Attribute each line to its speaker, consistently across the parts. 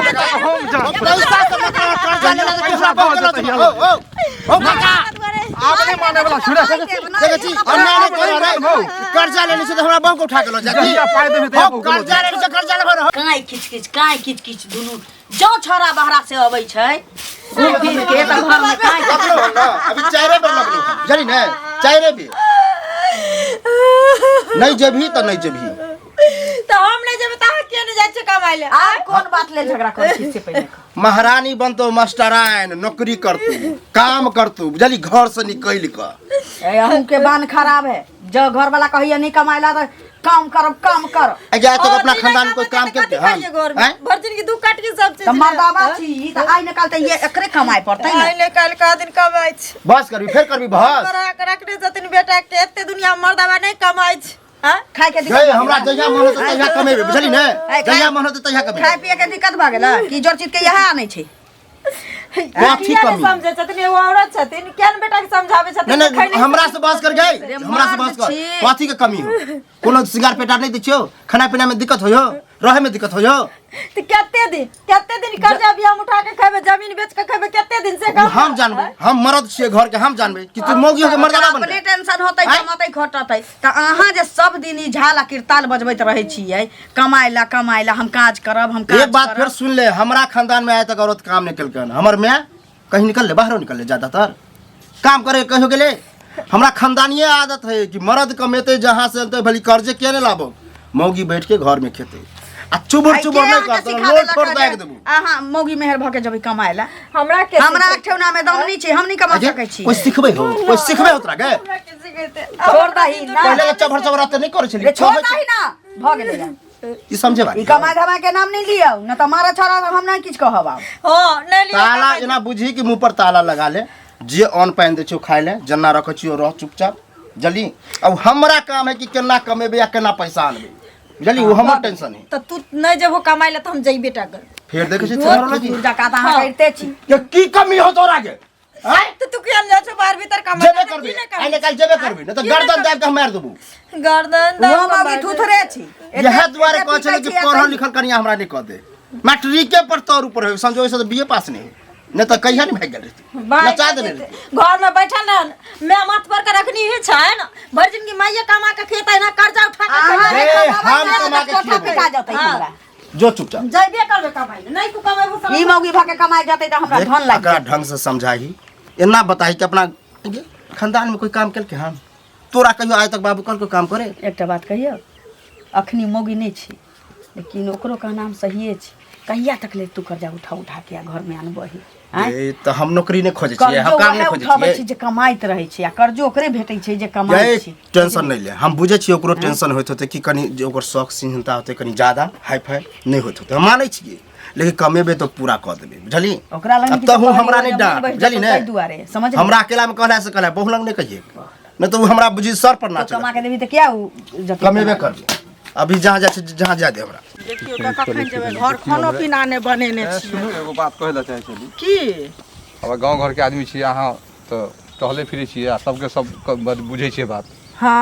Speaker 1: हम जान
Speaker 2: पैसा से मतलब कर्जा लेला तऽ हमरा बहुत गलत हो हो हो काका
Speaker 1: आब नहि माने वाला छुड़ा
Speaker 2: देखै छी अन्याय नहि करै रे कर्जा लेने छै तऽ हमरा बहु के उठा के लऽ जा
Speaker 1: जहिया पाइ देबै तहिया
Speaker 2: हो
Speaker 1: बहु के लऽ
Speaker 2: कर्जा लेने छै कर्जा लेबै हो
Speaker 3: काँय किच किच काँय किच किच दुनू जो छोरा बहरा से अबै छै घूम फिर के तऽ घर में काँय किच
Speaker 2: लगलो हन ना अभी चारे बेर लगलो हन बुझली ने चारे बेर नहीं जेबही तऽ नहीं जेबही
Speaker 4: तऽ हम नहि जेबै तऽ अहाँ किया नहि जाइ छियै कमाइ लए
Speaker 3: आब कोन बात लेल झगड़ा करै छी से पहिले कहू।
Speaker 2: महारानी बनतो मास्टराइन नौकरी करतू काम करतू बुझली घर से निकलि कऽ
Speaker 3: ए अहूँ के बान खराब है जो घर वाला कहिए नहीं कमाइला तऽ काम करब काम कर
Speaker 2: आ जा तक अपना खानदान में कोई काम केलकै हन आँय?
Speaker 4: भर दिन की दू काट के सब चीज
Speaker 3: तऽ मर्दाबा छी तऽ आइ निकाल तऽ ये एकरे कमाइ पड़तै ने
Speaker 4: आइ ने काल्हि का दिन कमाइ छै
Speaker 2: बस करबी फेर करबी बस
Speaker 4: पढ़ा के रखने छथिन बेटा के एते दुनिया में मर्दाबा नहीं कमाइ छै आँय?
Speaker 3: खाय के
Speaker 2: गई
Speaker 3: दिक्कत
Speaker 2: हमरा जहिया मन होतै तहिया कमेबै बुझली ने
Speaker 3: खाय-
Speaker 2: जहिया मन होतै तहिया कमेबै
Speaker 3: खाय पिए के दिक्कत भऽ गेलै कि जोर चीज के इएह आनै छै
Speaker 2: कथी
Speaker 4: किया नहि
Speaker 2: कमी
Speaker 4: समझै छथिन एगो औरत छथिन किया ने बेटा के समझाबै छथिन
Speaker 2: नहीं
Speaker 4: खै
Speaker 2: नहीं हमरा से बहस कर गई हमरा से बहस कर
Speaker 3: छी।
Speaker 2: कथी के कमी हो कोनो सिंगार पेटार नहीं दै छियौ खाना पीना में दिक्कत होयो रहे में दिक्कत होयो
Speaker 4: तऽ कते दिन कते दिन कर्जा भी हम उठा के खेबै जमीन बेच के खेबै कते दिन से
Speaker 2: उ हम जानबै हम मर्द छियै घर के हम जानबै कि तू मौगी हो के मर्दाना
Speaker 3: अपने
Speaker 2: बनबै
Speaker 3: टेंशन होतै
Speaker 2: आँय?
Speaker 3: कमतै खटतै तऽ अहाँ जे सब दिन ई झाल आ किरताल बजबैत रहै छियै कमाइ ला कमाइ ला हम काज करब हम काज
Speaker 2: एक बात
Speaker 3: करब।
Speaker 2: फिर सुन ले हमरा खानदान में आए तक औरत काम नहीं केलकन हमर माय कहीं निकल ले बाहरो निकल ले ज्यादातर काम करे कहियो गेले हमरा खानदानीय आदत है कि मर्द कमेते जहाँ से अनते भली कर्जे किया नहीं लाबो मौगी बैठ के घर में खेते आ चुबुर
Speaker 3: आइ
Speaker 2: चुबुर
Speaker 3: के
Speaker 2: नहीं
Speaker 3: अहाँके
Speaker 2: करते
Speaker 3: सिखा
Speaker 2: लोड
Speaker 3: देलक
Speaker 2: फोड़
Speaker 3: जे
Speaker 2: दाग देबू
Speaker 3: अहाँ मौगी मेहर भऽ के जेबै कमाइ ला
Speaker 4: हमरा के
Speaker 3: हमरा ठेहुना में दम नहीं छै हम नहीं कमा
Speaker 2: अजे,
Speaker 3: सकै छी
Speaker 2: कोई सिखबै हो कोई सिखबै हो तोरा के
Speaker 4: हमरा के सिखेतै
Speaker 3: छोड़ दही ना
Speaker 2: पहिले के चभर चभर ते नहीं करै
Speaker 3: रे
Speaker 2: छली
Speaker 3: छोड़ दही ना भऽ गेलै या।
Speaker 2: ई समझे बात
Speaker 3: ई कमाइ धमाइ के नाम नहीं लियौ न तऽ मारा छोड़ा हम नहीं किछु कहब आब
Speaker 4: हां नहीं लियो
Speaker 2: ताला एना बुझी कि मुंह पर ताला लगा ले जे अन्न पानि दै छियौ खाय ले जेना रखै छियौ रह चुपचाप जल्दी अब हमरा काम है कि केना कमेबै आ केना पैसा आनबै बुझली ओ हमर टेंशन है
Speaker 4: तऽ तू नहीं जेबो कमाइ ले तऽ हम जइबे टा कर
Speaker 2: फेर देखै छी तोहर लगी
Speaker 3: दूर जकाँ तऽ अहाँ करिते छी
Speaker 2: के की कमी हो तोरा के आँय?
Speaker 4: तऽ तू किया जाइ छौ बाहर भीतर कमाइ
Speaker 2: जेबे
Speaker 4: ले, तऽ
Speaker 2: करबी
Speaker 4: की नहि
Speaker 2: आइ ने काल्हि जेबे करबी नहि तऽ गर्दन दाबि के हम मारि देबू
Speaker 4: गर्दन
Speaker 3: ओहो
Speaker 4: दाबि कऽ
Speaker 3: मौगी
Speaker 4: मारि
Speaker 3: थुथरे छी
Speaker 2: इएह दुआरे कहै छलै कि
Speaker 3: पीटै छी आ
Speaker 2: पढ़ल
Speaker 3: कहि-
Speaker 2: लिखल कनिया हमरा नहि कऽ दे मैट्रिके पर तोर ऊपर होय संजोग से तऽ बीए पास नहि होय नहि तऽ कहिया नहि भागि गेल रहितै
Speaker 4: भागि
Speaker 2: नचा देने
Speaker 4: जेतै।
Speaker 2: रहितै
Speaker 4: घर में बैठल रहन मैं माथ पर के रखनी ही छै न भरि जिंदगी माइये कमा के खेतै ना कर्जा उठा के
Speaker 3: अहाँ
Speaker 4: खेतै।
Speaker 2: ए,
Speaker 3: नहि कमाबै
Speaker 2: हम
Speaker 3: छियै
Speaker 2: कमा
Speaker 3: तऽ
Speaker 2: के
Speaker 3: कोठा
Speaker 2: खियेबै।
Speaker 3: पिटा जेतै
Speaker 4: हाँ।
Speaker 3: हमरा
Speaker 2: जो चुपचाप
Speaker 4: जइबे करबै कमाइ ले नहीं तू कमेबो
Speaker 3: ई
Speaker 4: समझ
Speaker 3: मौगी भऽ के कमाइ जेतै तऽ हमरा
Speaker 2: देख,
Speaker 3: धन लागि
Speaker 2: एकरा ढंग से समझाही एना बताही कि अपना ये खानदान में कोई काम केलकै हन तोरा कहियो आइ तक बाबू कहलकै काम करे
Speaker 3: एकटा बात कहियौ अखनी मौगी नहि छै लेकिन ओकरो कहनाम सहिए छै कहिया तक ले तू कर्जा उठा उठा के आ घरमे आनबही आँय?
Speaker 2: ए तऽ हम नौकरी नहि खोजै छियै हम
Speaker 3: कर्जो
Speaker 2: काम नहि
Speaker 3: वएह
Speaker 2: खोजै
Speaker 3: उठाबै
Speaker 2: छियै
Speaker 3: छै जे कमाइत रहै छै आ कर्जो ओकरे भेटै छै जे कमाइ
Speaker 2: ये
Speaker 3: छै
Speaker 2: टेंशन नहि ले हम बुझै छियै ओकरो टेंशन होइत होतै कि कनि जे ओकर शौक सिंहता होतै कनि ज्यादा हाई फाई नहि होइत होतै हम मानै छियै लेकिन कमेबै तऽ पूरा कऽ देबै बुझलियै
Speaker 3: ओकरा लग
Speaker 2: अब तहु हमरा नहि डांट बुझलियै ने
Speaker 3: ताहि दुआरे समझ
Speaker 2: हमरा अकेलामे कहला से कहला बहु लग नहि कहिए नहि तऽ ओ हमरा बुझी सर पर नाचऽ
Speaker 3: कमा के देबी तऽ किया उ जतै
Speaker 2: कमेबे करबै अभी जहाँ जाइ छै जहाँ जाय दे हमरा
Speaker 5: देखियौ तऽ कखन जेबै घर खानो पीना नहि बनेने छियै
Speaker 1: सुनू एगो बात कहै लए चाहै छली
Speaker 5: की
Speaker 1: अब गाँव घरके आदमी छियै अहाँ तऽ टहलै फिरै छियै आ सबके सब बुझै छियै बात
Speaker 5: हँ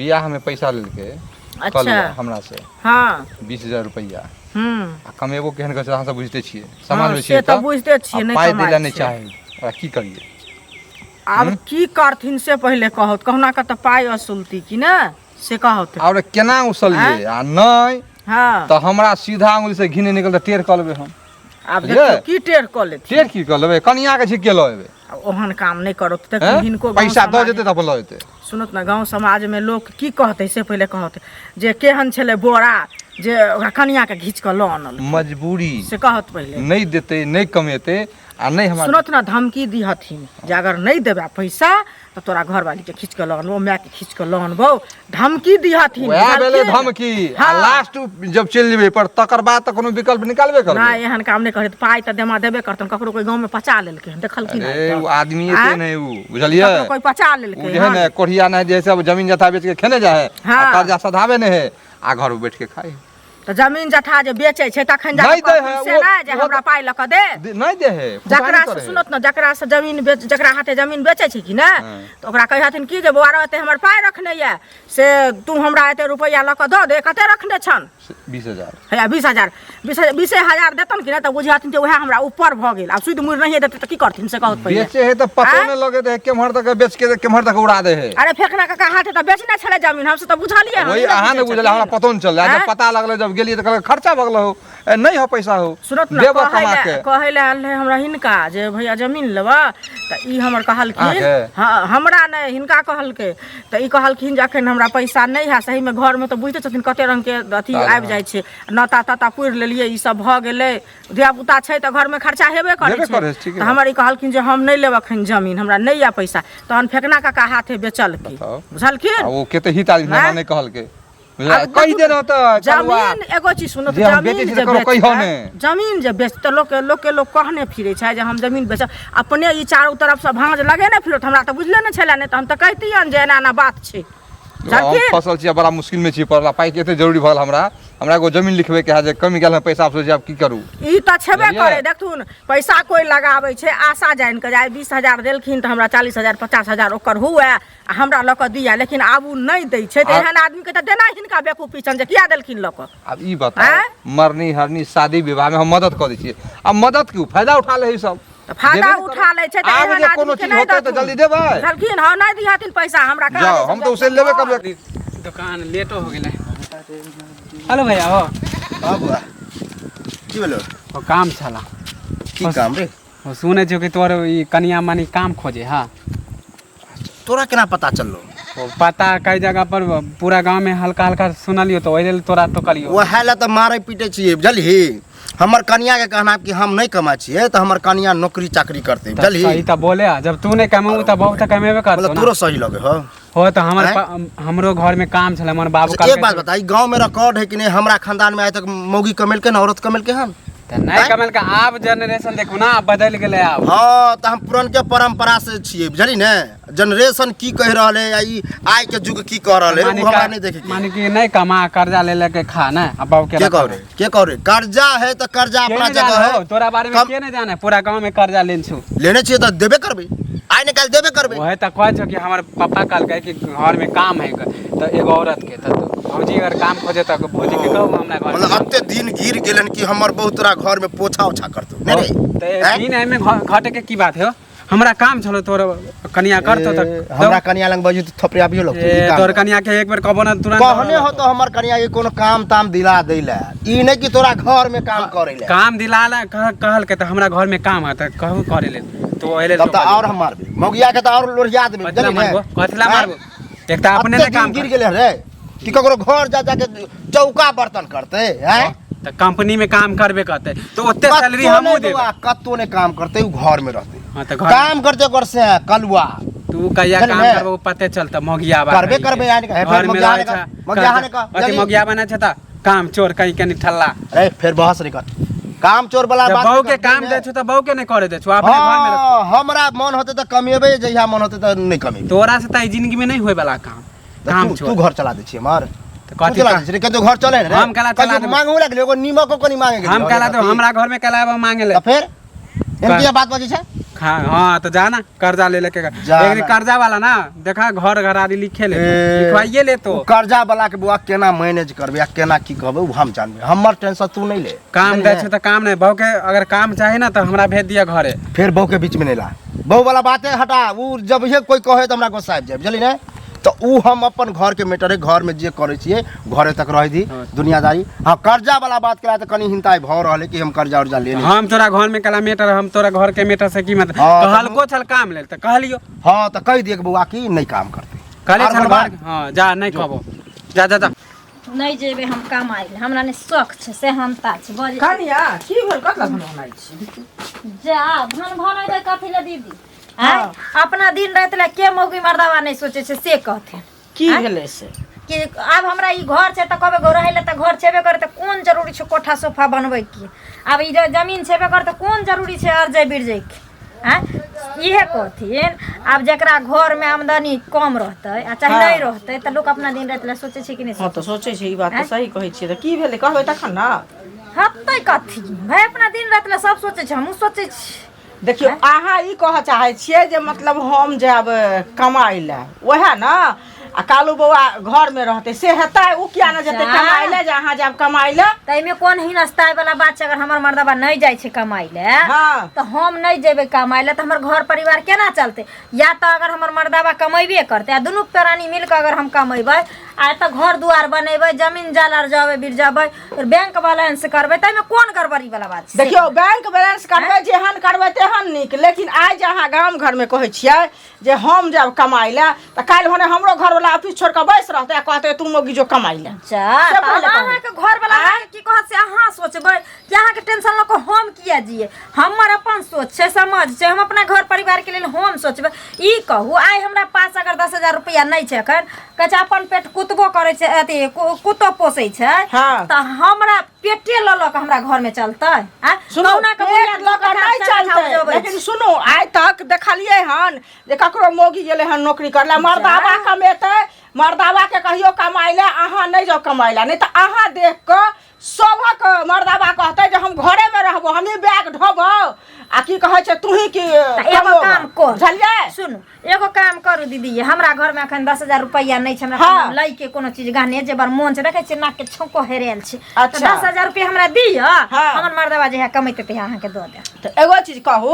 Speaker 1: बियाहमे पैसा लेलकै
Speaker 5: अच्छा।
Speaker 1: कलुआ हमरा से
Speaker 5: हँ
Speaker 1: 20,000 रुपैआ
Speaker 5: हूँ
Speaker 1: आ कमेबो केहन करै छै अहाँ सब बुझिते छियै समाजमे
Speaker 5: हँ,
Speaker 1: छियै
Speaker 5: से तऽ बुझिते छियै,
Speaker 1: आ
Speaker 5: नहि
Speaker 1: पाइ
Speaker 5: कमाइ
Speaker 1: दै लए नहि
Speaker 5: छियै।
Speaker 1: चाही ओकरा की करियै
Speaker 5: आब की करथिन से पहिले कहत कहुना कऽ तऽ पाइ असुलती कि ने से कहत
Speaker 1: आओर केना उसलियै आ नहि
Speaker 5: हँ
Speaker 1: तऽ हमरा सीधा अंगुली से घी नहि निकल तऽ टेढ़ कऽ लेबै हम
Speaker 5: आब
Speaker 1: बुझलियै?
Speaker 5: देखियौ की टेढ़ कऽ लेथिन
Speaker 1: टेढ़ की कऽ लेबै कनियाके छिके लऽ एबै
Speaker 5: आ ओहन काम नहि करत तऽ
Speaker 1: हैं?
Speaker 5: हिनको गाँव
Speaker 1: पैसा दऽ
Speaker 5: समाज-
Speaker 1: जेतै तऽ अपन लऽ जेतै
Speaker 5: सुनत ने गाँव समाजमे लोक की कहतै से पहिले कहतै जे केहन छलै बोरा जे ओकरा कनियाके घीच कऽ लऽ आनल
Speaker 1: मजबूरी
Speaker 5: से कहत पहिले
Speaker 1: नहि देतै नहि कमेतै आ नहि हमरा
Speaker 5: सुनत ने धमकी दिहथिन जे अगर नहि देबै पैसा तऽ तोरा घरवालीके खींच कऽ लऽ अनबौ मायके खींच कऽ लऽ अनबौ धमकी दिहथिन
Speaker 1: वएह भेलै
Speaker 5: बुझलखिन?
Speaker 1: धमकी आ
Speaker 5: हँ।
Speaker 1: लास्ट जब चलि जेबै पर तकर बाद तऽ कोनो विकल्प निकालबे करबै
Speaker 5: नहि एहन काम नहि करत पाइ तऽ देमा देबे करतन ककरो कोइ गाँवमे पचा लेलकै हन देखलखिन
Speaker 1: अरे
Speaker 5: हन
Speaker 1: ओ आदमी
Speaker 5: आँय?
Speaker 1: एते नहि ओ बुझलियै
Speaker 5: ककरो कोइ पचा
Speaker 1: ओ
Speaker 5: लेलकै
Speaker 1: जे है
Speaker 5: हन
Speaker 1: ने कोढ़िया नहि जे सब जमीन जथा बेच के खेने जाइ है
Speaker 5: हँ।
Speaker 1: आ कर्जा सधाबे नहि है आ घर में बैठ के खाइ है।
Speaker 5: तऽ जमीन जथा जे बेचै छै तखन जा
Speaker 1: नहि
Speaker 5: कऽ
Speaker 1: दै है,
Speaker 5: से
Speaker 1: ओ-
Speaker 5: नहि जे
Speaker 1: ओ
Speaker 5: हमरा
Speaker 1: तऽ-
Speaker 5: पाइ लऽ कऽ दे
Speaker 1: नहि दे है
Speaker 5: जकरा से सुनत ने जकरा से जमीन बेच जकरा हाथे जमीन बेचै छै कि ने
Speaker 1: हाँ।
Speaker 5: तऽ ओकरा कहै हथिन कि जे बौआ रौ एते हमर पाइ रखने यऽ से तू हमरा एते रुपैआ लऽ कऽ दऽ दे कते रखने छन
Speaker 1: 20,000
Speaker 5: हैया 20,000 20,000 देतन कि नहि तऽ बुझहथिन जे उएह हमरा ऊपर भऽ गेल आब सुदि मुड़ि नहिए देतै तऽ की करथिन से कहत पहिले
Speaker 1: बेचे है तऽ पतो
Speaker 5: आँय?
Speaker 1: नहि लगे है केम्हर तक बेच के केम्हर तक उड़ा दे है
Speaker 5: अरे फेकना काका हाथे तऽ बेचने छलै जमीन हमसब तऽ बुझलियै हम
Speaker 1: वही
Speaker 5: नहि
Speaker 1: अहाँ नहि
Speaker 5: बुझै
Speaker 1: बुझल हमरा
Speaker 5: छथिन।
Speaker 1: पतो नहि चललै
Speaker 5: आँय?
Speaker 1: जब पता लगलै जब गेलियै तऽ कहलकै खर्चा भऽ गेल हो ए, नहि हो पैसा हो
Speaker 5: सुनत ने
Speaker 1: देबऽ
Speaker 5: कहै
Speaker 1: कमा
Speaker 5: लए
Speaker 1: के
Speaker 5: कहै लए आयल रहै हमरा हिनका जे भैया जमीन लेबऽ तऽ ई हमर कहलखिन
Speaker 1: अहाँके?
Speaker 5: हँ हमरा नहि हिनका कहलकै तऽ ई कहलखिन जे अखन हमरा पैसा नहि है सहीमे घरमे तऽ बुझिते छथिन कते रङ्गके अथी
Speaker 1: ताज,
Speaker 5: आबि
Speaker 1: हँ।
Speaker 5: जाइ छै नता तता पुरि लेलियै ई सब भऽ गेलै धियापुता छै तऽ घरमे खर्चा हेबे करै
Speaker 1: हेबे
Speaker 5: छै
Speaker 1: करै छै, ठीके
Speaker 5: तऽ हमर ई कहलखिन जे हम नहि लेब अखन जमीन हमरा नहि यऽ पैसा तहन फेकना काका हाथे बेचलकै
Speaker 1: बताउ।
Speaker 5: बुझलखिन
Speaker 1: आ ओ कते हित आदमी हमरा
Speaker 5: आँय?
Speaker 1: नहि कहलकै
Speaker 5: आब
Speaker 1: कहि
Speaker 5: देखू,
Speaker 1: देने होतै कलुआ।
Speaker 5: जमीन एगो चीज सुनू
Speaker 1: जे हम
Speaker 5: जमीन
Speaker 1: बेचै छी
Speaker 5: जे
Speaker 1: तऽ ककरो कहिहो
Speaker 5: बेचतै
Speaker 1: ने।
Speaker 5: जमीन जे बेचतै लोकके लोकके लोक कहने फिरै छै जे हम जमीन बेचब अपने ई चारू तरफसँ भाँज लगेने फिरत हमरा तऽ बुझले नहि छलै नहि तऽ हम तऽ कहितियनि जे एना एना बात छै
Speaker 1: हम
Speaker 5: बुझलखिन
Speaker 1: फसल छी आ बड़ा मुश्किल में छी पड़ल पाइ के एते जरूरी भऽ गेल हमरा हमरा एगो जमीन लिखबै के है जे कमी गेल हँ पैसा आब सोचै आब की करू
Speaker 5: ई तऽ छेबे
Speaker 1: बुझलियै?
Speaker 5: करै देखथुन पैसा कोइ लगाबै छै आशा जानि कऽ जे आइ 20,000 देलखिन तऽ हमरा 40,000 50,000 ओकर हुए आ हमरा लऽ कऽ दिया लेकिन आब ओ नहि दै छै तऽ एहन आदमीके तऽ देना हिनका बेवकूफी छनि जे किया देलखिन लऽ कऽ
Speaker 1: आब ई बताउ
Speaker 5: आँय?
Speaker 1: मरनी हरनी शादी विवाह में हम मदद कऽ दै छियै आ मदद क्यों फायदा उठा ले है सब
Speaker 5: तऽ फायदा
Speaker 1: देबे ने
Speaker 5: उठा लै छै तऽ
Speaker 1: आब
Speaker 5: एहन
Speaker 1: जे कोनो
Speaker 5: आदमीके
Speaker 1: चीज
Speaker 5: नहि
Speaker 1: होतै तऽ
Speaker 5: देथुन।
Speaker 1: जल्दी देबै
Speaker 5: बुझलखिन हँ नहि दिहथिन पैसा हमरा कहाँ
Speaker 1: जाओ
Speaker 5: देथिन?
Speaker 1: हम तऽ उसे लेबे करबै
Speaker 6: दुकान लेटो हो गेलै हेलो भैया हो
Speaker 2: हाँ बौआ की भेलो
Speaker 6: ओ काम छला
Speaker 2: की काम रे
Speaker 6: ओ सुनै छियो कि तोर ई कनिया मनी काम खोजे हा
Speaker 2: तोरा केना पता चललो
Speaker 6: ओ पता कई जगह पर पूरा गांव में हल्का हल्का सुनलियो तो ओहि लेल तोरा टोकलियो
Speaker 2: वएह लए तऽ मारै पीटै छियै बुझलही हमर कनिया के कहना कि हम नहि कमाइ छियै तऽ हमर कनिया नौकरी चाकरी करतै
Speaker 6: तऽ
Speaker 2: बुझलही
Speaker 6: सही तऽ बोले आ, जब तू नहीं कमाऊ तऽ बहुत तऽ कमेबे करतो
Speaker 2: मतलब
Speaker 6: ना
Speaker 2: तोरो सही लगे हो
Speaker 6: हो तऽ हमर
Speaker 2: आँय?
Speaker 6: हमरो घर में काम छलै हमर बाबू
Speaker 2: अच्छा, एक बात बताई गांव में रिकॉर्ड है कि नहीं हमरा खानदान में आइ तक मौगी कमेलके न औरत कमेलके हन
Speaker 6: तऽ नहि कमेलकै आब जेनरेशन देखू ना आब बदलि गेलै आब
Speaker 2: हाँ तऽ हम पुरनके परंपरा से छियै बुझली ने जनरेशन की कहि रहल है या ई आइ के युग की कह रहल है
Speaker 6: माने
Speaker 2: ओ हमरा
Speaker 6: का-
Speaker 2: नहीं देखे के
Speaker 6: माने कि नहीं कमा कर्जा ले लेके खा ना आ बाबू के
Speaker 2: के
Speaker 6: रखा।
Speaker 2: कह रहे के कह रहे कर्जा है तऽ कर्जा
Speaker 6: के
Speaker 2: अपना
Speaker 6: नहीं
Speaker 2: जगह
Speaker 6: जाने
Speaker 2: है
Speaker 6: हो, तोरा बारे में के नहीं जाने पूरा गांव में कर्जा लेन छु
Speaker 2: लेने छियै तऽ देबे करबै आइ ने काल्हि देबे करबै
Speaker 6: वही तऽ कहै छौ कि हमर पप्पा कहलकै कि घर में काम है तऽ एगो औरत के तऽ भौजी अगर काम खोजे तऽ भौजी के कहू हमरा घर
Speaker 2: मतलब एते दिन गिर गेलन कि हमर बहुत तोरा घर में पोछा ओछा करतौ नहि रे
Speaker 6: तऽ
Speaker 2: आँय?
Speaker 6: दिन एहिमे घटे के की बात है हमरा काम छलो तोर कनिया करतो
Speaker 2: ए,
Speaker 6: तऽ
Speaker 2: हमरा कनिया लग बजू तऽ थपड़ियाबियो लगतौ ई
Speaker 6: ए,
Speaker 2: काम
Speaker 6: तोर कनिया के एक बेर कहबो ना तुरंत
Speaker 2: कहने हो तो हमर कनिया के कोनो काम ताम दिला दै ला ई नहि कि तोरा घर में काम करे ला
Speaker 6: काम दिला ला कहलकै तऽ हमरा घर में काम है तऽ कहू करे लेल तो ओहि लेल
Speaker 2: तब तऽ और हम मारबे मौगिया के तऽ और लोढ़िया देबे
Speaker 6: कथिला
Speaker 2: बुझलही ने
Speaker 6: मारबो कथिला
Speaker 2: आँय?
Speaker 6: मारबो एक तऽ अपने
Speaker 2: अते
Speaker 6: ने
Speaker 2: दिन
Speaker 6: काम
Speaker 2: गिर गेले रे कि ककरो घर जा जाके चौका बर्तन करते हैं
Speaker 6: तऽ कंपनी में काम करबे करते तो ओते सैलरी हमहूँ देबै
Speaker 2: कत्तो ने काम करते उ घर में रहते
Speaker 6: हाँ तऽ घर
Speaker 2: काम करते ओकर से कलुआ
Speaker 6: तू कहिया
Speaker 2: चल
Speaker 6: काम
Speaker 2: ने।
Speaker 6: करबो पते चलता मोगिया बा
Speaker 2: करबे करबे यानी कि, हे, फेर
Speaker 6: घर में
Speaker 2: मोगिया
Speaker 6: रहै
Speaker 2: ने कह,
Speaker 6: छै,
Speaker 2: मोगिया ने कह,
Speaker 6: अथी
Speaker 2: जल्दी।
Speaker 6: मोगिया बनै छै तऽ काम चोर कहीं कहीं ठल्ला
Speaker 2: अरे फेर बहस नहीं कर काम चोर वाला
Speaker 6: जब
Speaker 2: बात
Speaker 6: बहू
Speaker 2: नहीं
Speaker 6: के
Speaker 2: कर,
Speaker 6: काम
Speaker 2: ने।
Speaker 6: दै छौ तऽ बहू के नहीं करे दै छौ अपने घर में रख।
Speaker 2: हाँ हमरा मन होते तऽ कमेबे जहिया मन होते तऽ नहीं कमेबे
Speaker 6: तोरा से तऽ ई जिंदगी में नहीं होय वाला काम
Speaker 2: तऽ
Speaker 6: काम
Speaker 2: तू
Speaker 6: छोड़
Speaker 2: तू घर चला दै छी हमर
Speaker 6: तऽ
Speaker 2: तू
Speaker 6: कथी
Speaker 2: चला दै छी रे, कतौ घर चले ने रे
Speaker 6: हम केला चला
Speaker 2: कहियो
Speaker 6: देबै।
Speaker 2: मांगू लगले एगो नीमको कनी मांगे गेलियै।
Speaker 6: हम कहला तो हमरा घर में कहला मांगे ले
Speaker 2: तऽ फेर एहन किया बात बजै छै
Speaker 6: खा हाँ तो जा ना कर्जा ले लेके
Speaker 2: जा
Speaker 6: एक दिन
Speaker 2: ना।
Speaker 6: कर्जा वाला ना देखा घर घर आदि लिखे ले
Speaker 2: ए,
Speaker 6: लिखवाइए ले तो
Speaker 2: उ कर्जा वाला के बौआ केना मैनेज करबै आ केना की कहबै उ हम जानबै हमर टेंशन तू नहीं ले
Speaker 6: काम दै छौ तऽ काम नहीं बहू के अगर काम चाही ना तो हमरा भेज दिया घरे
Speaker 2: फेर बहू के बीच में नहीं ला बहू वाला बाते हटा उ जब ये कोई कहे तऽ हमरा गुस्सा आबि जाय बुझली ने तऽ उ हम अपन घर के मैटर है घर में जे करै छियै घरे तक रह दी
Speaker 6: हाँ।
Speaker 2: दुनियादारी हाँ कर्जा वाला बात करा तऽ कनी हिंताई भऽ रहल है कि हम कर्जा उर्जा ले
Speaker 6: हम तोरा घर में कला मेटर हम तोरा घर के मेटर से की मतलब
Speaker 2: हाँ, तऽ
Speaker 6: कहलको छल काम लेल तऽ कहलियो
Speaker 2: हाँ तऽ कहि दियै कि बौआ की नहीं काम करतै
Speaker 6: कहले
Speaker 2: आर
Speaker 6: छल
Speaker 2: कोनो बात?
Speaker 6: घर हाँ जा नहीं कहबो जा जा जा
Speaker 4: नहि जेबै हम कमाइ लए हमरा नहि शौक छै सेहनता छै बजै
Speaker 5: कनिया की भेल कतला भनभनाइ छी
Speaker 4: जा भन भन अयबै कथी लए दीदी आँय अपना दिन राति लए के मौगी मर्दावा नहि सोचै छै से कहथिन
Speaker 5: की भेलै से
Speaker 4: कि आब हमरा ई घर छै तऽ कहबै गो रहै लए तऽ घर छेबे करे तऽ कोन जरूरी छै कोठा सोफा बनबै के आब ई जे जमीन छेबे करे तऽ कोन जरूरी छै अरजै बिरजै के आँय इहे कहथिन। आब जकरा घरमे आमदनी कम रहतै आ चाहे नहि रहतै तऽ लोक अपना दिन राति लए सोचै छै कि नहि?
Speaker 5: हँ, तऽ सोचै छै। ई बात तऽ सही कहै छियै। तऽ की भेलै, कहबै तखन ने।
Speaker 4: हतै कथी भाय, अपना दिन राति लए सब सोचै छै, हमहूँ सोचै छी।
Speaker 5: देखियौ, अहाँ ई कहऽ चाहै छियै जे मतलब हम जायब कमाइ लए, उएह ने, आ कालू बौआ घरमे रहतै, से हेतै? ओ किया ने जेतै
Speaker 4: जा।
Speaker 5: कमाइ लए, जे अहाँ जायब कमाइ लए?
Speaker 4: ताहिमे कोन हिनस्ताय वाला बात छै? अगर हमर मर्दबा नहि जाइ छै कमाइ लए तऽ हम नहि जेबै कमाइ लए तऽ हमर घर परिवार केना चलतै? या तऽ अगर हमर मर्दबा कमेबे करतै आ दुनू प्राणी मिल कऽ अगर हम कमेबै आ एतऽ घर दुआर बनेबै, जमीन जाल आर जबै बिरजबै, बैंक बैलेंस करबै, ताहिमे कोन गड़बड़ी वाला बात छै?
Speaker 5: देखियौ, बैंक बैलेंस करबै, जेहन करबै तेहन नीक, लेकिन आइ जे अहाँ गाम घरमे कहै छियै जे हम जायब कमाइ लए, तऽ काल्हि भने हमरो घरवला ऑफिस छोड़ि कऽ बैस रहतै आ कहतै तू मौगी जो कमाइ लए।
Speaker 4: अच्छा,
Speaker 5: से
Speaker 4: तऽ
Speaker 5: पहिले
Speaker 4: आब
Speaker 5: कहू।
Speaker 4: अहाँके घरवला अहाँके की कहत से अहाँ सोचबै कि अहाँके टेंशन लऽ कऽ हम किया जियै? हमर अपन सोच छै, समझ छै, हम अपना घर परिवारके लेल हम सोचबै। ई कहू, आइ हमरा पास अगर 10,000 रुपैआ नहि छै एखन, कहै छै अपन पेट कुतबो करै छै, अथी कुत्तो पोसै छै, तऽ हमरा पेटे लऽ लऽ कऽ हमरा घरमे चलतै? आँय?
Speaker 5: सुनू,
Speaker 4: कहुना कऽ
Speaker 5: पेट
Speaker 4: बुढ़िया
Speaker 5: लऽ कऽ
Speaker 4: दू
Speaker 5: नहि
Speaker 4: कट्ठा चारि कट्ठा
Speaker 5: चलतै,
Speaker 4: उपजबै
Speaker 5: लेकिन
Speaker 4: छै।
Speaker 5: सुनू, आइ तक देखलियै हन जे ककरो मौगी गेलै हन नौकरी करला? मर्दाबा कमेतै, मर्दाबा के कहियो कमाइ लए, अहाँ नहि जाउ कमाइ लए, नहि तऽ अहाँ देख कऽ सभक मर्दाबा कहतै जे हम घरेमे रहबो, हमही बैग ढोबौ आ की कहै छै तूही की
Speaker 4: तऽ एगो
Speaker 5: कमोबो।
Speaker 4: काम कर।
Speaker 5: बुझलियै?
Speaker 4: सुनू, एगो काम करू दीदी, हमरा घरमे एखन 10,000 रुपैआ नहि छै हमरा। कोनो लैके कोनो चीज गहने जेबर मोन छै, देखै छियै नाक के छौंको हेरायल छै। तऽ 10,000 रुपैआ हमरा दिअ, हमर मर्दबा जहिया कमेतै तहिया अहाँके दऽ देब।
Speaker 5: तऽ एगो चीज कहू,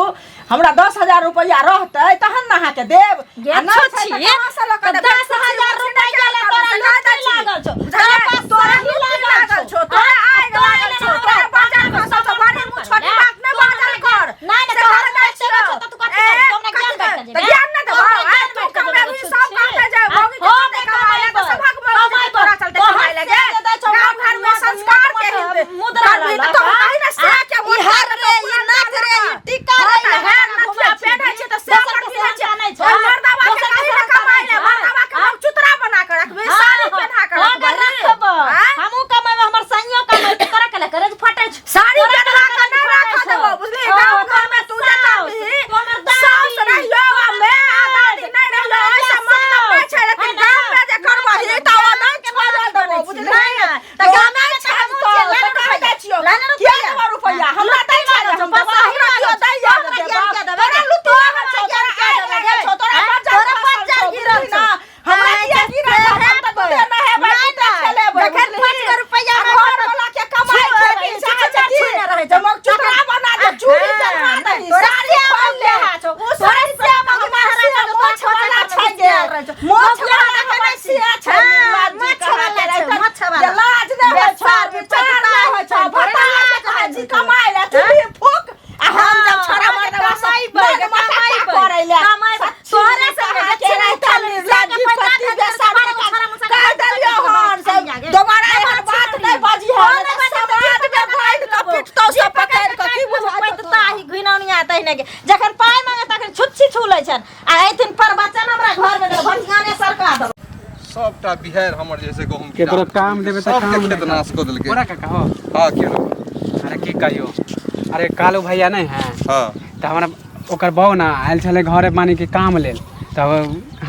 Speaker 5: हमरा 10,000 रुपैआ रहतै तहन ने अहाँके देब।
Speaker 4: गे
Speaker 5: आ नहि छै तऽ
Speaker 4: छुच्छी,
Speaker 5: कहाँ से लऽ कऽ
Speaker 4: तऽ
Speaker 5: देब?
Speaker 4: 10,000 रुपैआ लए तोरा
Speaker 5: से
Speaker 4: लुत्ती
Speaker 5: दै छी।
Speaker 4: लागल छौ।
Speaker 5: बुझलियै?
Speaker 4: तोरा पास
Speaker 5: तोरा
Speaker 4: सही
Speaker 5: लुत्ती
Speaker 4: लागल
Speaker 5: लागल
Speaker 4: छौ।
Speaker 5: छौ, तोरा
Speaker 4: आ,
Speaker 5: आगि
Speaker 4: तोरा
Speaker 5: लागल
Speaker 4: लेल
Speaker 5: छौ,
Speaker 4: हमरा
Speaker 5: तोरा बाजल
Speaker 4: बाजल
Speaker 5: भाषा सँ बारे मुँह छोटी बात नहि
Speaker 4: तोरा
Speaker 5: बाजल कर।
Speaker 4: नहि, नहि,
Speaker 5: से
Speaker 4: तोहर
Speaker 5: कह दै
Speaker 4: बात
Speaker 5: छियौ।
Speaker 4: छौ तऽ तू कथी
Speaker 5: ए,
Speaker 4: करबी? हमरा
Speaker 5: कथी
Speaker 4: ज्ञान बाँटि
Speaker 5: तऽ
Speaker 4: कऽ जेबै?
Speaker 5: ज्ञान नहि देबौ।
Speaker 4: हमरा
Speaker 5: आइ
Speaker 4: ज्ञान
Speaker 5: तू
Speaker 4: बाँटि कऽ
Speaker 5: कमेबही,
Speaker 4: जेबै,
Speaker 5: सब
Speaker 4: छुच्छी।
Speaker 5: कहतै जे
Speaker 4: आ,
Speaker 5: मौगी के
Speaker 4: हम
Speaker 5: चलते कमाइ लए तऽ
Speaker 4: कमेबै।
Speaker 5: सभक मौगी जेतै तोरा चलते
Speaker 4: तोहर
Speaker 5: कमाइ लए
Speaker 4: से
Speaker 5: गे।
Speaker 4: जे दै छौ,
Speaker 5: गाम घरमे
Speaker 4: मोट
Speaker 5: संस्कार
Speaker 4: मोट
Speaker 5: के हित
Speaker 4: मुद्रा
Speaker 5: करबही
Speaker 4: लऽ
Speaker 5: तऽ तोहर
Speaker 4: कऽ।
Speaker 5: कही ने से के
Speaker 4: ई हार रे, ई नाक रे, ई टीका रे,
Speaker 5: हँ,
Speaker 4: ई
Speaker 5: तऽ
Speaker 4: लगा
Speaker 5: हेर
Speaker 4: कऽ
Speaker 5: नथिया
Speaker 4: घुमै छी।
Speaker 5: पेन्है छै तऽ से
Speaker 4: दोसर
Speaker 5: पर
Speaker 4: के
Speaker 5: पिन्है छै।
Speaker 4: सेहनता नहि छै।
Speaker 5: ओहि मर्दाबा के
Speaker 4: दोसर के
Speaker 5: कही ने
Speaker 4: सेहनता
Speaker 5: कमाइ
Speaker 4: नहि
Speaker 5: लए,
Speaker 4: छै।
Speaker 5: मर्दाबा के हम चुतरा बना कऽ रखबै, साड़ी पेन्हा कऽ
Speaker 4: हँ,
Speaker 5: रखबै।
Speaker 4: रखबो।
Speaker 5: आँय?
Speaker 4: हमहूँ कमेबै, हमर संगियो कमेतै, तोरा केला करेज फटै छौ?
Speaker 5: साड़ी
Speaker 4: तोरा
Speaker 5: पेन्हा
Speaker 4: केला
Speaker 5: कऽ नहि
Speaker 4: करेज
Speaker 5: राखऽ
Speaker 4: फटै
Speaker 5: देबौ,
Speaker 4: छौ?
Speaker 5: बुझलिही?
Speaker 4: हँ,
Speaker 5: गाँव
Speaker 4: तोहर
Speaker 5: घरमे तू जे
Speaker 4: साउस,
Speaker 5: करबिही,
Speaker 4: तोहर
Speaker 5: साउस
Speaker 4: दादी,
Speaker 5: रहियो आ
Speaker 4: तोहर
Speaker 5: मैं आ दादी नहि रहियो, ओहिसँ मतलब नहि छै, लेकिन
Speaker 4: है ना?
Speaker 5: गाममे जे करबही तऽ ओ नहि छोड़ऽ देबौ, बुझलिही?
Speaker 4: नहि, नहि,
Speaker 5: तऽ
Speaker 4: तऽ
Speaker 5: गाममे
Speaker 4: गामे
Speaker 5: छाजतौ,
Speaker 4: जे
Speaker 5: तऽ
Speaker 4: लाने
Speaker 5: कहि दै
Speaker 4: रुपैआ,
Speaker 5: छियौ।
Speaker 4: लाने
Speaker 5: किया
Speaker 4: रुपैआ।
Speaker 5: देबौ रुपैआ? हमरा दै छै ने, हम देबौ,
Speaker 4: बस
Speaker 5: हमरा
Speaker 4: सही
Speaker 5: केओ
Speaker 4: लागल
Speaker 5: दैया
Speaker 4: छौ।
Speaker 5: जे
Speaker 4: तोरा
Speaker 5: देबौ।
Speaker 4: ज्ञान किया देबै?
Speaker 5: तोरा लुत्ती
Speaker 4: तोरा
Speaker 5: लागल छौ,
Speaker 4: ज्ञान
Speaker 5: तोरा
Speaker 4: किया
Speaker 5: आगि
Speaker 4: देबै?
Speaker 5: लागल छौ, तोरा
Speaker 4: आँय?
Speaker 5: बज्जर
Speaker 4: तोरा
Speaker 5: खसल
Speaker 4: बज्जर
Speaker 5: छौ,
Speaker 4: गिरल
Speaker 5: बुझलिही
Speaker 4: छौ।
Speaker 5: ने? हमरा
Speaker 4: आँय,
Speaker 5: किया गिरल छौ? हम तऽ दूधे नहेबै,
Speaker 4: नहि,
Speaker 5: दूधे
Speaker 4: नहि।
Speaker 5: खेलेबै,
Speaker 4: जखन
Speaker 5: बुझलिही?
Speaker 4: 5 गो रुपैआ
Speaker 5: आ
Speaker 4: मे
Speaker 5: घरवला के कमाइ खेती चाहै छै की? जे मग चुतरा बना दे, चूड़ी चढ़ा दही, साड़ी खोल ले। ओ साड़ी
Speaker 4: तोरा
Speaker 5: पहिन के
Speaker 4: महाराजा
Speaker 5: से मोछ वाला छै गे। मोछ वाला के से छै, निर्लज्ज
Speaker 4: मोछ
Speaker 5: कहाँ
Speaker 4: वाला
Speaker 5: के
Speaker 4: छै,
Speaker 5: रहतै?
Speaker 4: मोछ वाला।
Speaker 5: जे लाज नहि होइ छौ,
Speaker 4: बेसार,
Speaker 5: विचार नहि होइ छौ,
Speaker 4: तोरा
Speaker 5: भतार के
Speaker 4: लाज
Speaker 5: कहै
Speaker 4: नहि
Speaker 5: छी
Speaker 4: होइ छौ।
Speaker 5: कमाइ ले, चूल्ही फूक, आ हम जब छोड़ा मर्दवा सब
Speaker 4: कमाइबै,
Speaker 5: मन मटक्का
Speaker 4: कमाइबै,
Speaker 5: करै ले।
Speaker 4: कमाइबै।
Speaker 5: सच्ची
Speaker 4: तोरे सब
Speaker 5: कहाँ
Speaker 4: के
Speaker 5: के
Speaker 4: छिनाइ
Speaker 5: रहतै
Speaker 4: चल,
Speaker 5: निर्लज्ज
Speaker 4: से के
Speaker 5: पति
Speaker 4: पैसा
Speaker 5: बेसार
Speaker 4: भेजै,
Speaker 5: के
Speaker 4: छोड़ा मुसा
Speaker 5: कह
Speaker 4: के
Speaker 5: देलियौ हन से दोबारा एहन बात नहि बाजी
Speaker 4: फोन
Speaker 5: हन,
Speaker 4: नहि बाजै,
Speaker 5: समाज मे बांधि कऽ पिटतौ सब पकड़ि कऽ, की बुझाइ छौ तोरा?
Speaker 4: पैतता ही घिनौनिया तहिने के जखन पाइ मांगे तखन छुच्छी छू लै छनि आ एथिन पर बच्चन हमरा घर मे भटियाने सरका देब।
Speaker 1: सबटा बिहार हमर जे से गहूम
Speaker 6: केकरो काम देबै तऽ
Speaker 1: सबके
Speaker 6: काम
Speaker 1: खेत
Speaker 6: नहि
Speaker 1: नाश कऽ देलकै।
Speaker 6: बोरा काका हो।
Speaker 1: हँ, की भेलौ?
Speaker 6: अरे की कहियो, अरे कालू भैया नहि है? तऽ हमरा ओकर बहू ने आयल छलै घरे माने कि काम लेल, तब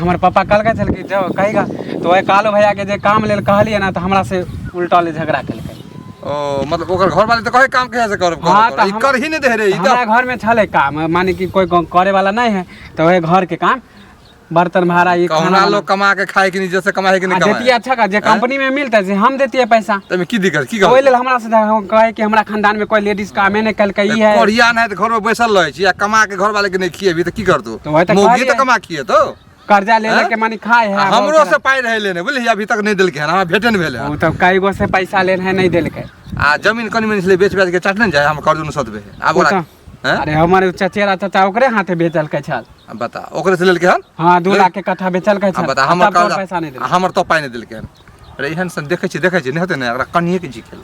Speaker 6: हमर पापा कहलकै छल कि जाओ कहीगा, तऽ ओहि कालू भैयाके जे काम लेल कहलियै ने तऽ हमरा से उल्टा ले झगड़ा केलकै।
Speaker 1: ओ मतलब ओकर घर वाले तऽ कहे काम कहिया से करब?
Speaker 6: हाँ,
Speaker 1: करब
Speaker 6: तऽ
Speaker 1: ई कर ही नहि दे रे ई
Speaker 6: हमरा
Speaker 1: तऽ।
Speaker 6: घर में छलै काम, माने कि कोई करे वाला नहीं है, तऽ वही घर के काम, बर्तन भाड़ा, ई खाना
Speaker 1: कहुना लोग कमा के खाए कि नहीं, जैसे कमाए कि
Speaker 6: आ
Speaker 1: नहीं
Speaker 6: देतियै
Speaker 1: कमाए।
Speaker 6: अच्छा का जे कंपनी में मिलता से हम देतियै पैसा।
Speaker 1: तमे की दिक्कत की
Speaker 6: ओहि
Speaker 1: कहू?
Speaker 6: लेल हमरा से हम कहे कि हमरा खानदान में कोई लेडीज कामे नहीं कलकै ई है।
Speaker 1: कोढ़िया नहीं तऽ घर में बैसल रहै छी आ कमा के घर वाले के नहीं खिएबी तऽ की करतौ?
Speaker 6: तऽ वही तऽ
Speaker 1: मौगी
Speaker 6: कहलियै।
Speaker 1: तऽ कमा खिएतौ।
Speaker 6: कर्जा ले
Speaker 1: हैं?
Speaker 6: लेके माने खाए है।
Speaker 1: आ हमरो से पाइ रहै लेने, बुझलिही? अभी तक नहि देलकै हन, हमरा भेटे नहि भेलै हन।
Speaker 6: ओ तऽ कई गो से पैसा लेने है, नहीं देलकै।
Speaker 1: आ जमीन कनि मनि छलै, बेच बेच के चाटने ने जाय, हम कर्ज नहि सधबै आब
Speaker 6: ओ
Speaker 1: ओकरा।
Speaker 6: तऽ
Speaker 1: हैं?
Speaker 6: अरे हमर चचेरा चाचा ओकरे हाथे बेचलकै छल।
Speaker 1: आ बता, ओकरे से लेलकै हन?
Speaker 6: हाँ, 2 लाख के कट्ठा बेचलकै
Speaker 1: आ
Speaker 6: छल।
Speaker 1: बता, हमर
Speaker 6: तब तोहर
Speaker 1: कर्जा
Speaker 6: पैसा नहीं
Speaker 1: आ
Speaker 6: देलकै।
Speaker 1: हमर तो पाइ नहि देलकै हन। अरे एहन सन देखै छी, देखै छी नहि होतै ने, एकरा कनिए के झिकेल।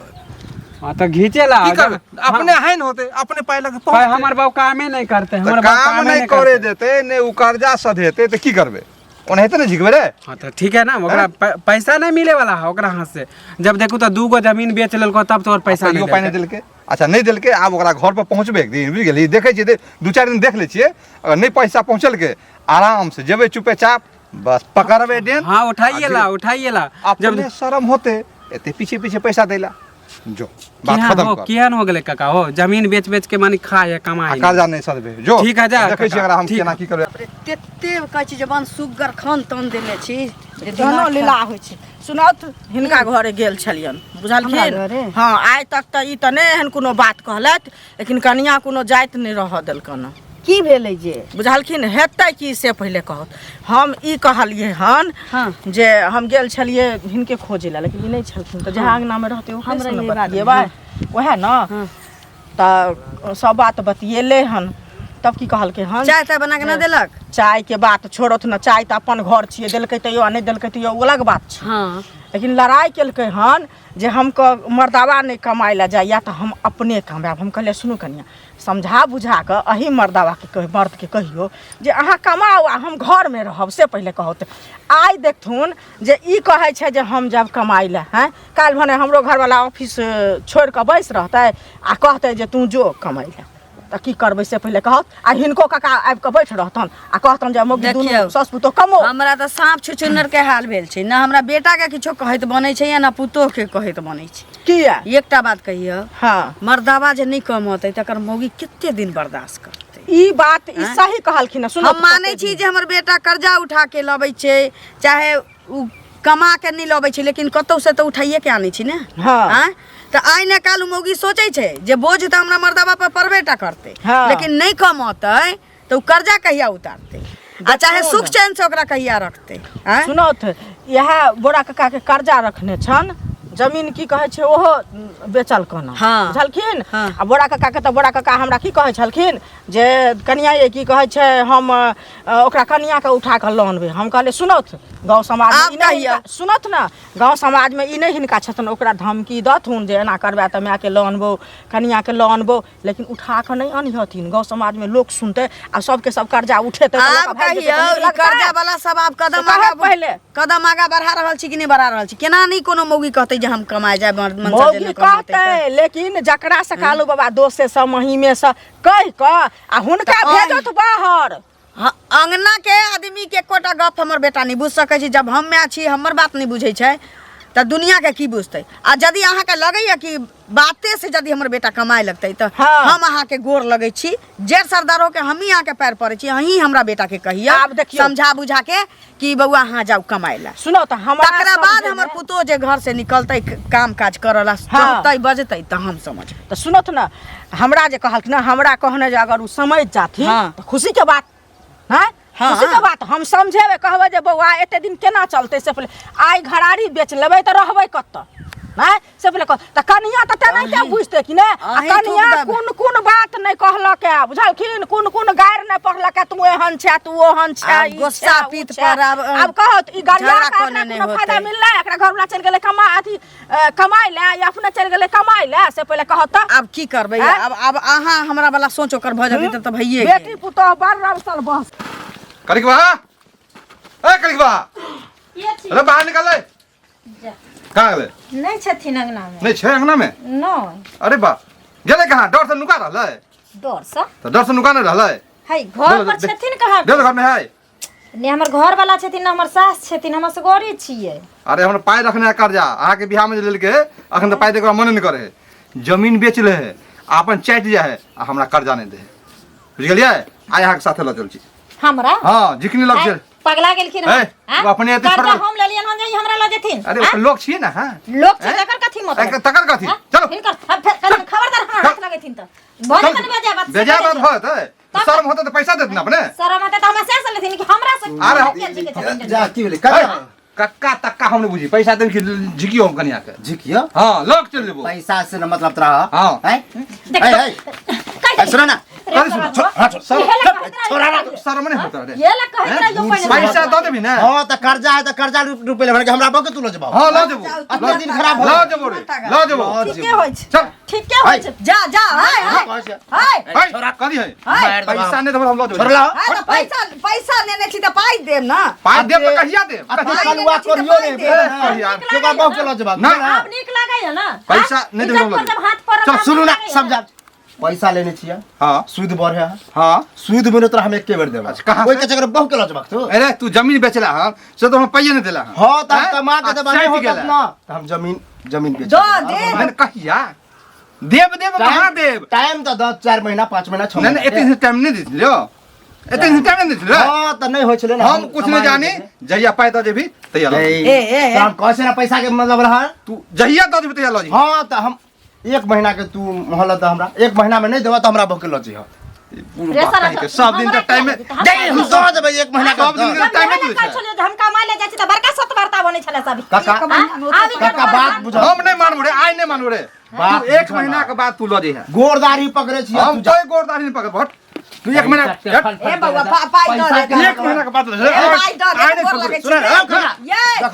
Speaker 6: हाँ तऽ घीचे ला
Speaker 1: की करबै? अपने हाइन होतै, अपने पाइ लगे
Speaker 6: भाई, हमर बाबू कामे नहीं करते,
Speaker 1: तऽ
Speaker 6: हमर बाबू
Speaker 1: काम
Speaker 6: कामे
Speaker 1: नहि
Speaker 6: नहीं
Speaker 1: करे
Speaker 6: करते।
Speaker 1: देतै ने, ओ कर्जा सधेतै तऽ की करबै? ओनाहिते ने झिकबै रे।
Speaker 6: हाँ तऽ ठीक है ना, ओकरा पैसा नहीं मिले वाला है ओकरा हाथ से। जब देखू तऽ 2 गो जमीन बेच लेलको तब तोहर पैसा
Speaker 1: कहियो
Speaker 6: नहीं
Speaker 1: पाइ नहि
Speaker 6: देलकै।
Speaker 1: देलकै। अच्छा नहि देलकै आब ओकरा घर पर पहुँचबै एक दिन बुझि गेली देखै छियै दू चारि दिन देख लै छियै अगर नहि पैसा पहुँचलकै आराम से जेबै चुपे चाप बस पकड़बै डेन
Speaker 6: हाँ उठाइए ला उठाइए ला जब
Speaker 1: अपने शर्म होते एते पीछे पीछे पैसा दैला जो बात
Speaker 6: केहन
Speaker 1: खत्म
Speaker 6: हो
Speaker 1: कर
Speaker 6: केहन हो गेलै काका हो जमीन बेच बेच के माने खाए
Speaker 1: आ
Speaker 6: कमाए
Speaker 1: कर्जा नहीं सदबे जो
Speaker 6: ठीक है, जा
Speaker 1: देखै छी
Speaker 6: काका,
Speaker 1: एकरा हम
Speaker 6: ठीक
Speaker 1: केना
Speaker 6: है।
Speaker 1: की करबै
Speaker 3: बापरे, तेते कहै छी जबान सुग्गर खान तान देने छी जे
Speaker 5: धनो
Speaker 3: दिमाग
Speaker 5: लीला होइ छै सुनौत हिनका घरे गेल छलियनि
Speaker 3: हमरा
Speaker 5: बुझलखिन
Speaker 3: घरे?
Speaker 5: हँ आइ तक तऽ ई तऽ नहि एहन कोनो बात कहलथि लेकिन कनिया कोनो जाति नहि रहऽ देलकनि
Speaker 3: की भेलै जे
Speaker 5: बुझलखिन हेतै की से पहिले कहत हम ई कहलियै हन
Speaker 3: हाँ।
Speaker 5: जे हम गेल छलियै हिनके खोजै लए लेकिन ई नहि छलखिन तऽ जहाँ अङ्गनामे रहतै ओकरे
Speaker 3: हमरा
Speaker 5: से ने
Speaker 3: ई बात
Speaker 5: बतियेबै उएह ने
Speaker 3: हाँ।
Speaker 5: तऽ सब बात बतियेलै हन तब की कहलकै हन
Speaker 3: चाय ताय बना के ना देलक
Speaker 5: चायके बात छोड़त ने चाय तऽ अपन घर छियै देलकै तैयो आ नहि देलकै तैयो ओ अलग बात छै
Speaker 3: हाँ
Speaker 5: लेकिन लड़ाइ केलकै हन जे हम मर्दावा नहि कमाइ लए जाइए तऽ हम अपने कमायब हम कहलियै सुनू कनिया समझा बुझा कऽ एही मर्दावाके कह मर्दके कहियौ जे अहाँ कमाउ आ हम घरमे रहब से पहिले कहू तऽ आइ देखथुन जे ई कहै छै जे हम जायब कमाइ लए हँ काल्हि भने हमरो घरवला ऑफिस छोड़ि कऽ बैस रहतै आ कहतै जे तू जो कमाइ लए तऽ की करबै से पहिले कहत आ हिनको काका आबि कऽ बैठ रहतन आ कहतन जे मौगी दुनू
Speaker 3: देखियौ।
Speaker 5: सास पुतोह कमो
Speaker 3: हमरा तऽ साँप छुछुन्नर के हाल भेल छै ना हमरा बेटा के किछो कहैत बनै छै या ना पुतोह के कहैत बनै छै
Speaker 5: किया
Speaker 3: एकटा बात कहियौ
Speaker 5: हँ
Speaker 3: मर्दावा जे नहि कमतै तकर मौगी कते दिन बर्दाश्त करतै
Speaker 5: ई बात ई सही कहलखिन हँ सुनू
Speaker 3: हम मानै छी जे हमर बेटा कर्जा उठा के लबै छै चाहे उ कमा के नहि लबै छै लेकिन कतौ से तऽ उठाइए के आनै छै ने
Speaker 5: हाँ।
Speaker 3: आँय? तऽ आइ ने काल उ मौगी सोचै छै जे बोझ तऽ हमरा मर्दावा पर पड़बे टा करतै
Speaker 5: हाँ।
Speaker 3: लेकिन नहि कमतै तऽ उ कर्जा कहिया उतारतै आ चाहे सुख चैन से ओकरा कहिया रखतै आँय?
Speaker 5: सुनौथ इएह बोरा काका के कर्जा रखने छन जमीन की कहै छै ओहो बेचल कोना
Speaker 3: हाँ।
Speaker 5: बुझलखिन
Speaker 3: हाँ।
Speaker 5: आ बोरा काका के तऽ बोरा काका हमरा की कहै छलखिन जे कनिया ये की कहै छै हम ओकरा कनिया के उठा कऽ लऽ अनबै हम कहलियै सुनौथ गाँव समाज
Speaker 3: आब कहियौ।
Speaker 5: सुनौथ ने गाँव समाजमे ई नहि हिनका छथुन ओकरा धमकी दथुन जे एना करबै तऽ मायके लऽ अनबौ कनियाके लऽ अनबौ लेकिन उठा कऽ नहि अनहथिन गाँव समाजमे लोक सुनतै आ सबके सब कर्जा उठेतै तऽ लऽ
Speaker 3: आब
Speaker 5: कऽ भागि जेतै
Speaker 3: कहियौ
Speaker 5: तऽ नीक
Speaker 3: ई
Speaker 5: लगतै?
Speaker 3: कर्जा वाला सब आब कदम
Speaker 5: से कहब
Speaker 3: आगा
Speaker 5: पहिले।
Speaker 3: कदम आगा बढ़ा रहल छी कि नहि बढ़ा रहल छी केना नहि कोनो मौगी कहतै जे हम कमाए जाय मनसा जे
Speaker 5: मौगी
Speaker 3: नहि कमातै तऽ।
Speaker 5: कहतै लेकिन जकरा से कालू बाबा दोसे से महीमे से कहि कऽ आ हुनका
Speaker 3: तऽ
Speaker 5: भेजत बाहर
Speaker 3: हाँ, अंगना के आदमी के एकोटा गप हमर बेटा नहि बुझि सकै छै जब हम माय छी हमर बात नहि बुझै छै तऽ दुनिया के की बुझतै आ यदि अहाँके लगैया कि बाते से यदि हमर बेटा कमाए लगतै तऽ
Speaker 5: हाँ।
Speaker 3: हम अहाँके गोर लगै छी जेर सरदार होके हमही अहाँके पैर पड़ै छी अहीं हमरा बेटा के कहियौ
Speaker 5: आब देखियौ।
Speaker 3: समझा बुझा के कि बौआ अहाँ जाउ कमाए ला
Speaker 5: सुनो तऽ हमरा
Speaker 3: तकरा बाद
Speaker 5: समझैमे-
Speaker 3: हमर पुतोह जे घर से निकलतै काम काज करऽ ला
Speaker 5: हाँ।
Speaker 3: कहतै बजतै तऽ हम समझबै
Speaker 5: तऽ सुनत ने हमरा जे कहलखिन हमरा कहने जे अगर ओ समझ जाथिन
Speaker 3: हाँ।
Speaker 5: तऽ खुशी के बात हैं
Speaker 3: हाँ।
Speaker 5: खुशी के बात हम समझेबै कहबै जे बौआ एते दिन केना चलतै से पहिले आइ घरारी बेच लेबै तऽ रहबै कतऽ हैं से पहिले कह तऽ कनिया तऽ तेनाहिते बुझतै कि नहि आ
Speaker 3: अहीं थूक
Speaker 5: कनिया
Speaker 3: देबै।
Speaker 5: कोन कोन बात नहि कहलक है बुझलखिन कोन कोन गारि नहि पढ़लक है तू एहन छै तू ओहन छै
Speaker 3: आब
Speaker 5: ई
Speaker 3: गुस्सा
Speaker 5: छै, उ
Speaker 3: पीत
Speaker 5: छै।
Speaker 3: पर आब,
Speaker 5: आब कहत ई गरिया
Speaker 3: झगड़ा
Speaker 5: का
Speaker 3: कोने
Speaker 5: एकरा
Speaker 3: नहि
Speaker 5: कोनो फायदा
Speaker 3: होतै।
Speaker 5: मिललै एकरा घरवला चलि गेलै कमा अथी कमाइ लए या अपने चलि गेलै कमाइ लए से पहिले कहत तऽ
Speaker 3: आब की करबै
Speaker 5: आँय?
Speaker 3: आब आब अहाँ हमरा वाला सोच ओकर भऽ जेतै तब तऽ भइए
Speaker 5: बेटी
Speaker 3: गेल
Speaker 5: पुतोह बड़ रमसल बस
Speaker 1: करिकबा ए करिकबा अरे बाहर निकल ले कहाँ गेलै
Speaker 4: नहि छथिन अंगनामे
Speaker 1: नहि छै अंगना में
Speaker 4: नहि
Speaker 1: अरे बा गेलै कहाँ डर से नुका रहलै
Speaker 4: डरसँ
Speaker 1: तऽ डर से नुका नहि रहलै
Speaker 4: है घर पर छथिन कहाँ
Speaker 1: गेल घर में है
Speaker 4: ने हमर घर वाला छथिन ने हमर सास छथिन हमर सगरे छियै
Speaker 1: अरे हमरा पाइ रखने है कर्जा अहाँके बियाहमे जे लेलकै अखन तऽ पाइ दैके मने नहि करे है जमीन बेच ले है आ अपन चाटि जाइ है आ हमरा कर्जा नहि दे है बुझि गेलियै आइ अहाँके साथे लऽ चल छी
Speaker 4: हमरा
Speaker 1: हँ झिकनी लग
Speaker 4: आँय,
Speaker 1: चल
Speaker 4: पगला गेलखिन
Speaker 1: हे,
Speaker 4: हन, आँय?
Speaker 1: ओ अपने एते
Speaker 4: कर्जा
Speaker 1: छोड़ल-
Speaker 4: हम लेलियन हन जे ई हमरा लऽ जेथिन
Speaker 1: अरे
Speaker 4: आँय?
Speaker 1: ओकर लोक छियै ने हँ
Speaker 4: लोक छै
Speaker 1: आँय?
Speaker 4: तकर कथी मतलब
Speaker 1: एकर- तकर कथी
Speaker 4: आँय?
Speaker 1: चलो
Speaker 4: हिनकर अब फेर कनि खबरदार हमरा हाथ लगेथिन तऽ भऽ
Speaker 1: चल
Speaker 4: जेतनि बेजाय बात से
Speaker 1: बेजाय बात
Speaker 4: कहि
Speaker 1: भऽ जेतै
Speaker 4: तब-
Speaker 1: शर्म होतै तऽ पैसा देत ने अपने
Speaker 4: शरम हेतै तऽ हमरा से लेथिन कि हमरा से
Speaker 1: अरे हम-
Speaker 4: किया झिकै छथिन
Speaker 2: जा की भेलै
Speaker 1: हे,
Speaker 2: करिया
Speaker 1: कक्का तक्का हम नहि बुझी पैसा देब कि झिकियो हम कनिया के
Speaker 2: झिकियो
Speaker 1: हाँ लग चल जेबो
Speaker 2: पैसा से न मतलब तोरा
Speaker 1: हाँ।
Speaker 2: हैं
Speaker 4: देख
Speaker 2: है
Speaker 4: तो,
Speaker 2: है
Speaker 4: कहि
Speaker 2: है, सुनो ना।
Speaker 1: कथी सुन
Speaker 2: हाँ, छोड़,
Speaker 4: इहे ला कहैत रही।
Speaker 2: छोड़ा ना।
Speaker 1: शर्म नहीं होता रे
Speaker 4: ये ला कहैत रहियो पहिले।
Speaker 1: पैसा दऽ देबही ने
Speaker 2: हाँ त कर्जा है त कर्जा रुपये लेबे हमरा बके तू ल जेबा
Speaker 1: हाँ लऽ जेबो
Speaker 2: अतना दिन खराब हो
Speaker 1: लऽ जेबो रे लऽ जेबो
Speaker 3: ठीके होइ छै
Speaker 1: चल
Speaker 3: ठीके होइ छै जा जा हाय हाय
Speaker 2: कहै छै।
Speaker 3: हाय
Speaker 1: है कथी है
Speaker 3: हाय
Speaker 1: पैसा नहि देबो हम लऽ जेबो
Speaker 2: छोड़ला
Speaker 3: हाय तऽ पैसा पैसा लेने छी तऽ पाइ देब ना
Speaker 1: पाइ देब तऽ कहिया देब
Speaker 2: अति
Speaker 3: पाइ
Speaker 2: कलुआ
Speaker 3: लेने छी तऽ
Speaker 2: करियो
Speaker 3: पाइ
Speaker 2: ने
Speaker 3: देब।
Speaker 1: यार।
Speaker 2: केकरा बहु के ल जेबा
Speaker 1: ना।
Speaker 4: आब नीक लागैया ना
Speaker 1: पैसा नहि देबो हम लऽ
Speaker 4: इज्जत पर
Speaker 1: जेबो
Speaker 4: जब हाथ पड़त
Speaker 1: चल,
Speaker 4: आब
Speaker 2: सुनू
Speaker 4: नीक
Speaker 2: ना
Speaker 4: लागैया।
Speaker 2: समझा पैसा लेने छियै
Speaker 1: हाँ
Speaker 2: सूद बढ़े है
Speaker 1: हाँ
Speaker 2: सूद में तोरा हम एके बेर देब
Speaker 1: अच्छा, कहाँ
Speaker 2: ओहि
Speaker 1: से?
Speaker 2: के चक्कर बहु के ल जेबा तू
Speaker 1: अरे तू जमीन बेचला हन से तो हम पाइए नहीं देला हन
Speaker 2: हाँ त हम
Speaker 1: हैं?
Speaker 2: कमा के
Speaker 1: आ
Speaker 2: देबा नहीं
Speaker 1: सैंत
Speaker 2: होता
Speaker 1: गेला।
Speaker 2: ना त हम जमीन जमीन बेच
Speaker 3: दऽ दे।
Speaker 1: मैंने कहिया देब देब कहाँ देब
Speaker 2: टाइम त 10 4 महीना 5 महीना 6
Speaker 1: नहीं
Speaker 2: महीना
Speaker 1: नहीं एते से टाइम नहीं दिलियो एते से टाइम नहीं दिलियो
Speaker 2: हाँ त नहीं होइ छलै ना
Speaker 1: हम कुछ नहीं जानी जहिया पाइ दऽ देबी तहिया लऽ जेबी।
Speaker 3: ए, ए, ए।
Speaker 2: हम कैसे ना पैसा के मतलब रहा
Speaker 1: तू जहिया दऽ देबी तहिया लऽ जेबी
Speaker 2: हाँ त हम एक महीना के तू मोहलत दे हमरा एक महीना में नहीं देबा त हमरा भूखे लऽ जइह
Speaker 1: बुढ़ बाप कहीं के सब दिन का टाइम में
Speaker 2: दे हम दऽ देबै एक महीना के
Speaker 1: सब दिन के टाइम
Speaker 4: हम
Speaker 1: में
Speaker 4: कहै छलियै जे हम कमाइ ले जाइ छी तऽ बड़का सतवार्ता बनै छलै सब
Speaker 2: काका
Speaker 3: एक महीना में
Speaker 4: आब
Speaker 3: ओते
Speaker 2: काका बात बुझ
Speaker 1: हम नहीं मानबो रे आइ नहीं मानबो रे
Speaker 2: बात
Speaker 1: तू एक
Speaker 2: बुझ
Speaker 1: महीना
Speaker 2: ना।
Speaker 1: के बाद तू लऽ जइहे
Speaker 2: गोरदारी पकड़े छी
Speaker 1: हम कोई गोरदारी नहीं पकड़ भट तू एक महीना
Speaker 3: ए बौआ पाइ दऽ दे
Speaker 1: एक महीना के बाद लऽ
Speaker 3: ए,
Speaker 1: जइहे
Speaker 3: पाइ दऽ दे
Speaker 1: आइ नहीं
Speaker 3: गोर
Speaker 1: छोड़बो रे।
Speaker 3: लगै छी
Speaker 2: सुन,
Speaker 3: ये